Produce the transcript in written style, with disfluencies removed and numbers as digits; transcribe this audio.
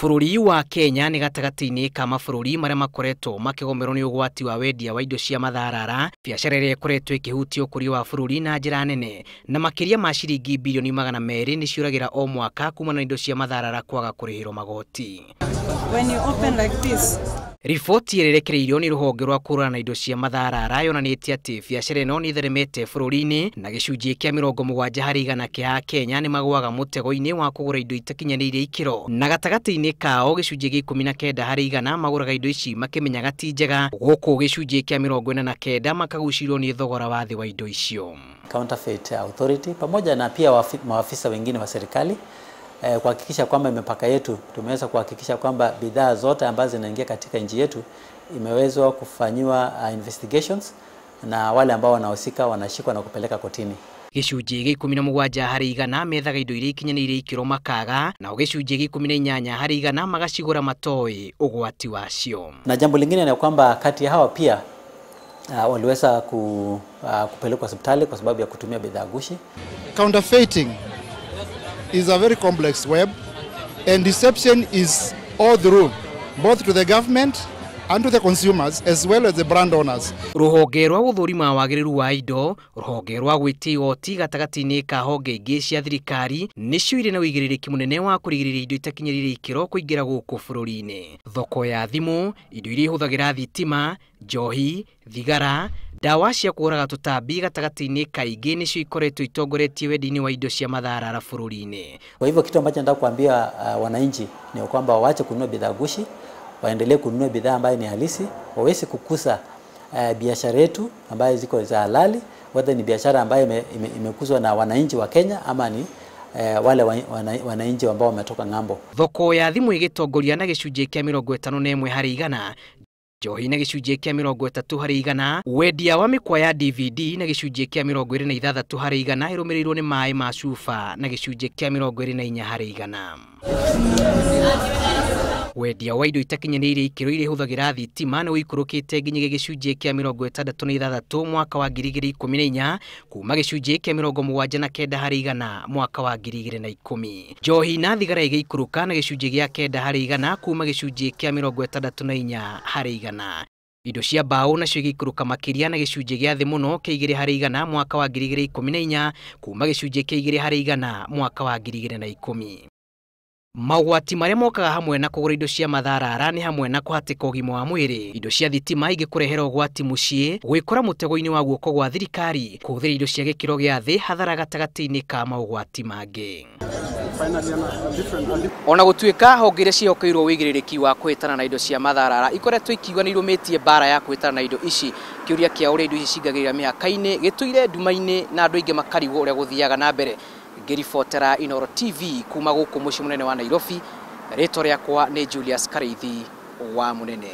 Bũrũri wa Kenya nĩ gatagatĩ-inĩ ka mabũrũri marĩa makoretwo makĩgomerwo nĩ ũgwati wa wendia wa indo cia matharara, biacara ĩrĩa ĩkoretwo ĩkĩhutia ũkũria wa bũrũri na njĩra nene, na makĩria ma ciringi birioni 200 nĩ ciũragĩra o mwaka kumana na indo cia matharara kwaga kũrĩhĩrwo magoti. When you open like this. Riboti ĩrĩa ĩrekereirio nĩ rũhonge rwa kũhũrana na indo cia matharara yonanĩtie atĩ biacara ĩno nĩ ĩtheremete bũrũri-inĩ na gĩcunjĩ kĩa 70% kĩa Akenya nĩ magũaga mũtego-inĩ wa kũgũra indo itakinyanĩirie ikĩro, na gatagatĩ-inĩ kao gĩcunjĩ gĩa 19% magũraga indo ici makĩmenyaga ti njega, gũkũ gĩcunjĩ kĩa 49 makagucĩrĩrio nĩ thogora wa thĩ wa indo icio. Counterfeit Authority pamoja na pia maafisa wengine wa serikali kuhakikisha kwamba mipaka yetu tumeweza kuhakikisha kwamba bidhaa zote ambazo zinaingia katika nchi yetu imewezwa kufanyiwa investigations na wale ambao wanahusika wanashikwa na kupeleka kotini. Gĩcunjĩ gĩa 17% methaga indo iria ikinyanĩirie ikĩro makaga, nao gĩcunjĩ gĩa 18% magacigũra matoĩ ũgwati wacio. Na jambo lingine ni kwamba kati ya hawa pia waliweza kupelekwa hospitali kwa sababu ya kutumia bidhaa gushi. Counterfeiting is a very complex web, and deception is all through, both to the government and to the consumers as well as the brand owners. Rũhonge rwa gũthũrima wagĩrĩru wa indo, rũhonge rwa gwĩtia igoti gatagatĩ-inĩ ka honge ingĩ cia thirikari nĩcio irĩ na ũigĩrĩrĩki mũnene wa kũrigĩrĩria indo itakinyanĩirie ikĩro kũingĩra gũkũ bũrũri-inĩ. Thoko ya thimũ, indo iria ihũthagĩra thitima, njohi, thigara, ndawa cia kũũraga tũtambi gatagatĩ-inĩ kaingĩ nĩcio ikoretwo itongoretie wendia-inĩ wa indo cia matharara bũrũri-inĩ. Kwa hivyo kitu ambacho nataka kuambia wananchi ni kwamba waache kununua bidhaa gushi, waendelee kununua bidhaa ambayo ni halisi, waweze kukuza biashara yetu ambayo ziko za halali, whether ni biashara ambayo imekuzwa na wananchi wa Kenya ama ni wale wananchi ambao wametoka ng'ambo. Thoko ya thimũ ĩgĩtongoria na gĩcunjĩ kĩa 51%, njohi na gĩcunjĩ kĩa 30%, wendia wa mĩkwa ya DVD na gĩcunjĩ kĩa 26% ĩrũmĩrĩirwo nĩ maĩ ma cuba na gĩcunjĩ kĩa 24%. Wendia wa indo itakinyanĩirie ikĩro iria ihũthagĩra thitima nĩ ũikũrũkĩte nginyagia gĩcunjĩ kĩa 66 mwaka wa 2014 kuma gĩcunjĩ kĩa 79% mwaka wa 2010. Njohi na thigara igĩikũrũka na gĩcunjĩ gĩa 9% kuma gĩcunjĩ kĩa 64%. Indo cia mbaũ nacio igĩikũrũka makĩria na gĩcunjĩ gĩa thĩ mũno kĩa 2% mwaka wa 2014 kuma gĩcunjĩ kĩa 2% mwaka wa 2010. Mogwati marĩa mokaga hamwe na kũgũra indo cia matharara nĩ hamwe na kũhatĩka ũgima wa mwĩrĩ, indo cia thitima ingĩkũrehera ũgwati mũciĩ, gwĩkora mũtego-inĩ wa guoko gwa thirikari, kũhũthĩra indo cia gĩkĩro gĩa thĩ, hathara gatagatĩ-inĩ ka mogwati mangĩ. Ona gũtuĩka honge iria ciĩhokeirwo ũigĩrĩrĩki wa kũhĩtana na indo cia matharara ikoretwo ikiuga nĩ irũmĩtie mbara ya kũhĩtana na indo ici, kĩũria kĩa ũrĩa indo ici cingagĩrĩra mĩhaka-inĩ gĩtũire nduma-inĩ na andũ aingĩ makarigwo ũrĩa gũthiaga na mbere. Ngĩribotera Inooro TV kuma gũkũ mũciĩ mũnene wa Nairobi, rĩtwa rĩakwa nĩ Julius Kariithi wa Mũnene.